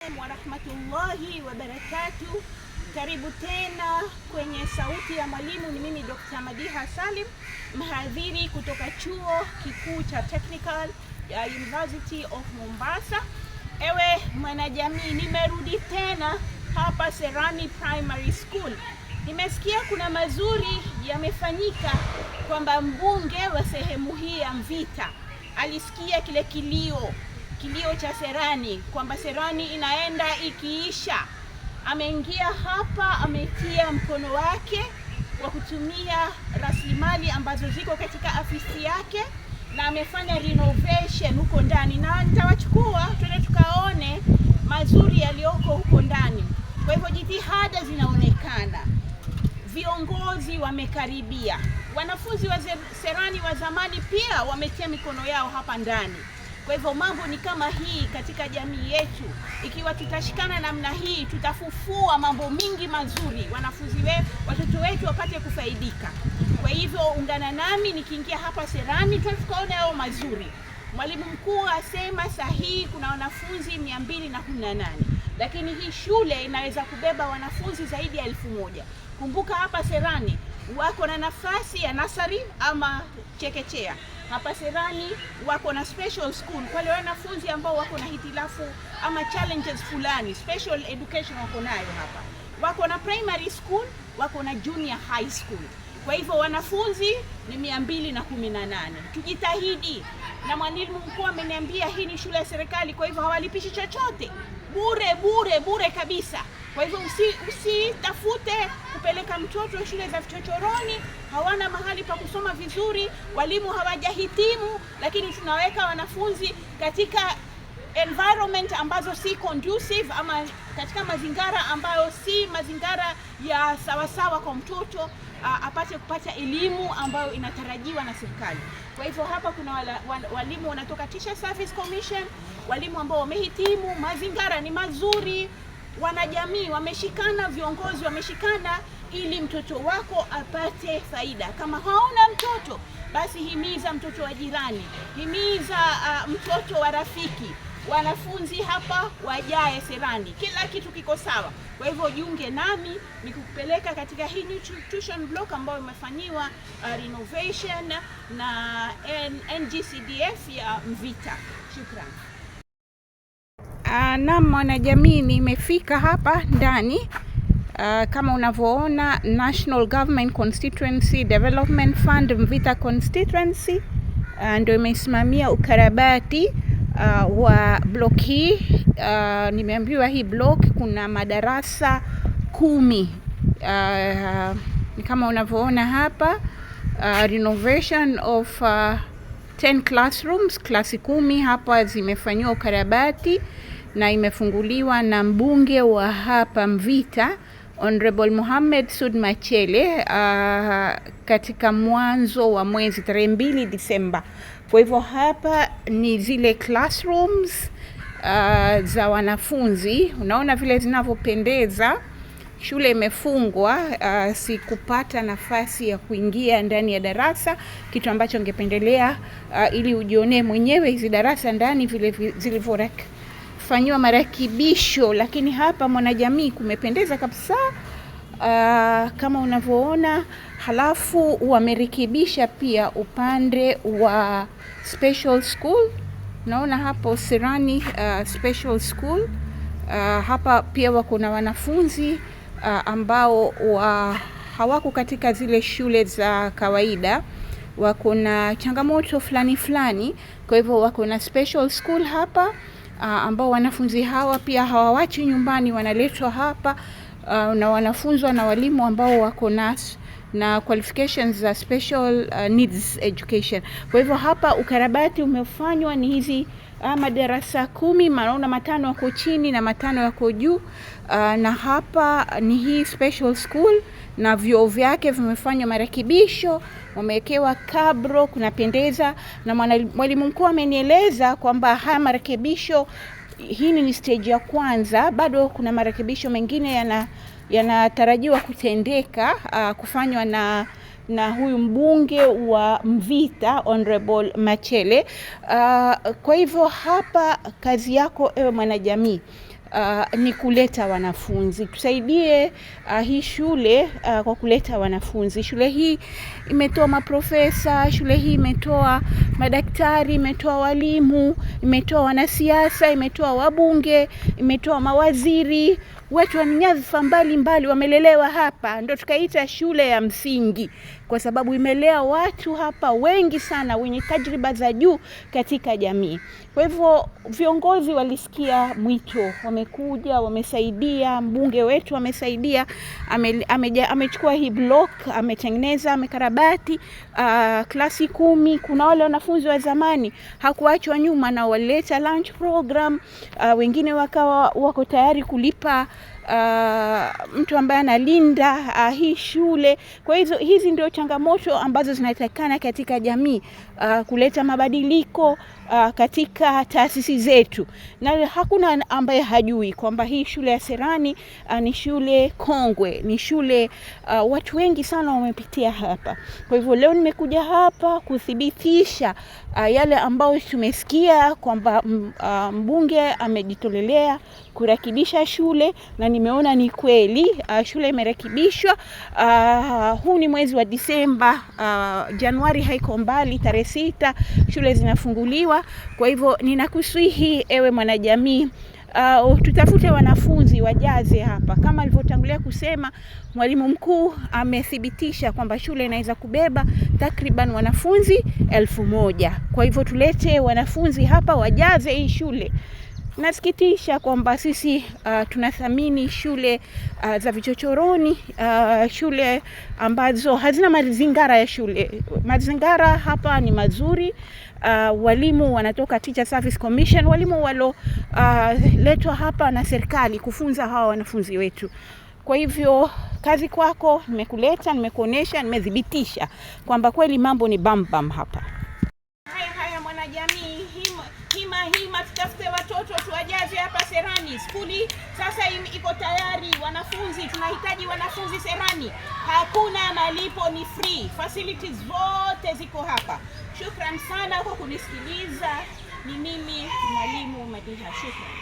Warahmatullahi wabarakatuh. Karibu tena kwenye Sauti ya Mwalimu. Ni mimi Dr. Madiha Salim, mhadhiri kutoka Chuo Kikuu cha Technical ya University of Mombasa. Ewe mwanajamii, nimerudi tena hapa Serani Primary School. Nimesikia kuna mazuri yamefanyika, kwamba mbunge wa sehemu hii ya Mvita alisikia kile kilio cha Serani kwamba Serani inaenda ikiisha. Ameingia hapa, ametia mkono wake kwa kutumia rasilimali ambazo ziko katika afisi yake na amefanya renovation huko ndani, na nitawachukua twende tukaone mazuri yaliyoko huko ndani. Kwa hivyo jitihada zinaonekana, viongozi wamekaribia, wanafunzi wa Serani wa zamani pia wametia mikono yao hapa ndani. Kwa hivyo mambo ni kama hii katika jamii yetu, ikiwa tutashikana namna hii, tutafufua mambo mingi mazuri, wanafunzi watoto wetu wapate kufaidika. Kwa hivyo ungana nami nikiingia hapa Serani, tukaone hayo mazuri. Mwalimu mkuu asema sahihi kuna wanafunzi 218, lakini hii shule inaweza kubeba wanafunzi zaidi ya 1000. Kumbuka hapa Serani wako na nafasi ya nursery ama chekechea. Hapa Serani wako na special school kwa wale wanafunzi ambao wako na hitilafu ama challenges fulani, special education wako nayo hapa. Wako na primary school, wako na junior high school. Kwa hivyo wanafunzi ni 218. Tujitahidi, na mwalimu mkuu ameniambia hii ni shule ya serikali, kwa hivyo hawalipishi chochote, bure bure bure kabisa. Kwa hivyo usitafute kupeleka mtoto shule za vichochoroni, hawana mahali pa kusoma vizuri, walimu hawajahitimu, lakini tunaweka wanafunzi katika environment ambazo si conducive ama katika mazingara ambayo si mazingara ya sawasawa kwa mtoto apate kupata elimu ambayo inatarajiwa na serikali. Kwa hivyo hapa kuna walimu wanatoka Teacher Service Commission, walimu ambao wamehitimu, mazingara ni mazuri, wanajamii wameshikana, viongozi wameshikana ili mtoto wako apate faida. Kama hauna mtoto, basi himiza mtoto wa jirani, himiza mtoto wa rafiki. Wanafunzi hapa wajae Serani, kila kitu kiko sawa. Kwa hivyo jiunge nami nikukupeleka katika hii new tuition block ambayo imefanyiwa renovation na NGCDF ya Mvita. Shukran. Naam, mwanajamii, nimefika hapa ndani kama unavyoona National Government Constituency Development Fund Mvita Constituency ndio imesimamia ukarabati wa block hii. Nimeambiwa hii block kuna madarasa 10. Ni kama unavyoona hapa, renovation of 10 classrooms, klasi 10 hapa zimefanyiwa ukarabati na imefunguliwa na mbunge wa hapa Mvita, Honorable Mohamed Sud Machele, katika mwanzo wa mwezi tarehe 2 Disemba. Kwa hivyo hapa ni zile classrooms za wanafunzi, unaona vile zinavyopendeza. Shule imefungwa, sikupata nafasi ya kuingia ndani ya darasa, kitu ambacho ningependelea ili ujionee mwenyewe hizi darasa ndani vile zilivyofanyiwa marekebisho, lakini hapa mwanajamii, kumependeza kabisa kama unavyoona. Halafu wamerekebisha pia upande wa special school, naona hapo Serani special school. Hapa pia wako na wanafunzi ambao hawako katika zile shule za kawaida, wako na changamoto fulani fulani, kwa hivyo wako na special school hapa ambao wanafunzi hawa pia hawawachi nyumbani, wanaletwa hapa na wanafunzwa na walimu ambao wako na qualifications za special needs education. Kwa hivyo hapa ukarabati umefanywa ni hizi madarasa 10, naona matano yako chini na matano yako juu. Na hapa ni hii special school na vyoo vyake vimefanywa marekebisho, wamewekewa kabro, kunapendeza. Na mwalimu mkuu amenieleza kwamba haya marekebisho, hii ni stage ya kwanza, bado kuna marekebisho mengine yanatarajiwa kutendeka, kufanywa na huyu mbunge wa Mvita, Honorable Machele. Kwa hivyo hapa kazi yako ewe mwanajamii ni kuleta wanafunzi. Tusaidie hii shule kwa kuleta wanafunzi. Shule hii imetoa maprofesa, shule hii imetoa madaktari, imetoa walimu, imetoa wanasiasa, imetoa wabunge, imetoa mawaziri, watu wa nyadhifa mbalimbali wamelelewa hapa, ndo tukaita shule ya msingi kwa sababu imelea watu hapa wengi sana wenye tajriba za juu katika jamii. Kwa hivyo viongozi walisikia mwito, wamekuja, wamesaidia. Mbunge wetu amesaidia, amechukua hii block, ametengeneza, amekarabati klasi 10. Kuna wale wanafunzi wa zamani hakuachwa nyuma, na walileta lunch program. Wengine wakawa wako tayari kulipa mtu ambaye analinda hii shule. Kwa hizo hizi ndio changamoto ambazo zinatakikana katika jamii, kuleta mabadiliko katika taasisi zetu, na hakuna ambaye hajui kwamba hii shule ya Serani ni shule kongwe, ni shule watu wengi sana wamepitia hapa. Kwa hivyo leo nimekuja hapa kuthibitisha yale ambayo tumesikia kwamba mbunge amejitolelea kurekebisha shule, na nimeona ni kweli shule imerekebishwa. Huu ni mwezi wa Disemba, Januari haiko mbali, tarehe 6 shule zinafunguliwa. Kwa hivyo ninakusihi ewe mwanajamii, tutafute wanafunzi wajaze hapa. Kama alivyotangulia kusema mwalimu mkuu amethibitisha kwamba shule inaweza kubeba takriban wanafunzi 1000. Kwa hivyo tulete wanafunzi hapa wajaze hii shule. Nasikitisha kwamba sisi tunathamini shule za vichochoroni, shule ambazo hazina mazingara ya shule. Mazingara hapa ni mazuri. Walimu wanatoka Teacher Service Commission, walimu waloletwa hapa na serikali kufunza hawa wanafunzi wetu. Kwa hivyo kazi kwako, nimekuleta, nimekuonesha, nimethibitisha kwamba kweli mambo ni bam bam hapa. Haya haya, mwanajamii, hima hima hima, tutafute watoto tuwajaze hapa Serani. Skuli sasa iko tayari, wanafunzi tunahitaji wanafunzi Serani. Hakuna malipo, ni free, facilities zote ziko hapa. Shukran sana kwa kunisikiliza. Ni mimi mwalimu Madiha, shukran.